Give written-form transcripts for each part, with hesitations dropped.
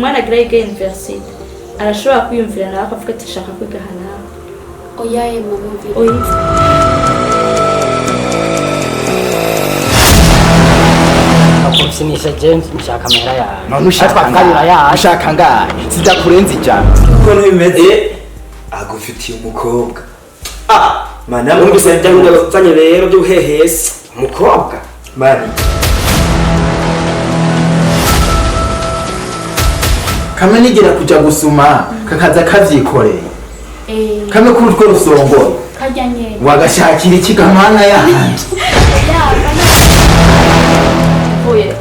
Umwana agira yige university arashobora kwiyumvira nawe akavuga ati shaka kwiga aha nawe. Oya mama, mvira. Oya. Akubyinisha James, nshaka amahera yawe. None ushaka Atwakarira yaje. Ushaka ngahe? Sidakurenza 100. Ukuntu bimeze, agufitiye umukobwa. Ah, mana. Numvise byarunganye rero by'ubuhehesi umukobwa. Mani. Kamwe nigera kuja gusuma kakaza kavyikoreye. Kamwe kuri utwo rusongoye. Karya nyene. Wagashakira iki gamana yanje? Mvuye.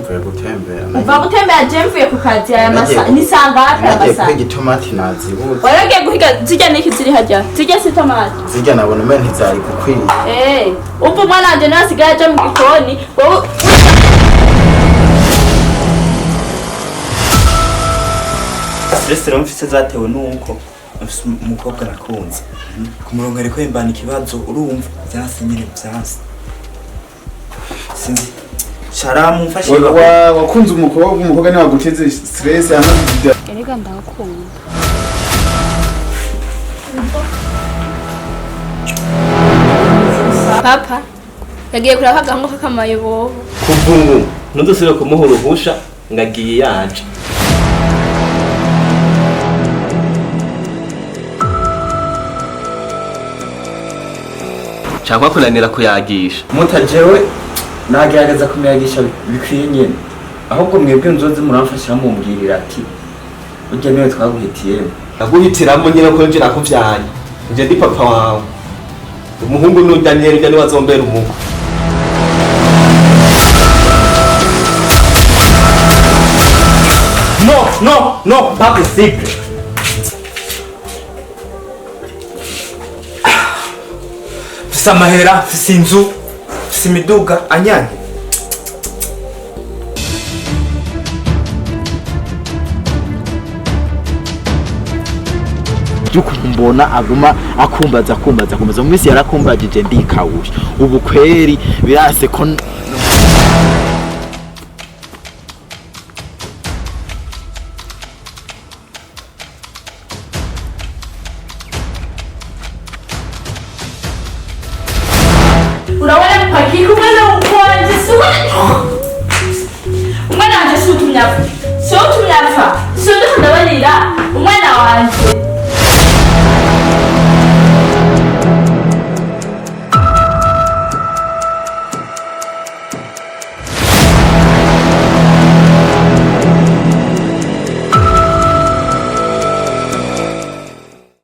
Mvuye gutembera. Uva gutembera? Je mvuye ku kazi aya masa ni sangapi aya Nagiye masaha? kwiga itomati nazibuze. Waragiye guhiga zirya niki ziri harya? Zirya si tomate. Zirya nabona umenga ntizari gukwiye. Eh, umva, umwana wanje nawe asigaye aja mu gikoni wowe. Stress rero mfise zatewe nuko mfise umukobwa nakunze ku murongo, ariko yembana ikibazo. Urumva vyanse nyene, vyanse, sinzi sharamu mfashe. Wakunze umukobwa, umukobwa niwe waguteze stress amaze. Erega ndagukunda. Papa yagiye kureba akagahungu k'akamayibobo. Kuva ubu ntudusubire kumuha uruhusha ngo agiye yaje. Cyangwa kunanira kuyagisha. Mutajewe nagerageza kumuyagisha bikwiye nyene, ahubwo mwebwe nzoze muramfasha mumbwirira ati urya niwe twaguhitiyemo. Naguhitiramo nyine ko nje nakuvyaye, nje ndi papa wawe. Umuhungu n'urya nyene, urya niwe azombera umugwi. No, no, no, pas possible. Mfise amahera, mfise inzu, mfise imiduga, anyange. By'ukuntu mbona aguma akumbaza, akumbaza, akumbaza. Mu minsi yarakumbagije ndikawusha. Ubu kweri birase ko Urabona paki umwana wanje si umwana wanje si utumye apfa, si utumye apfa, si undi ndabarira umwana wanje.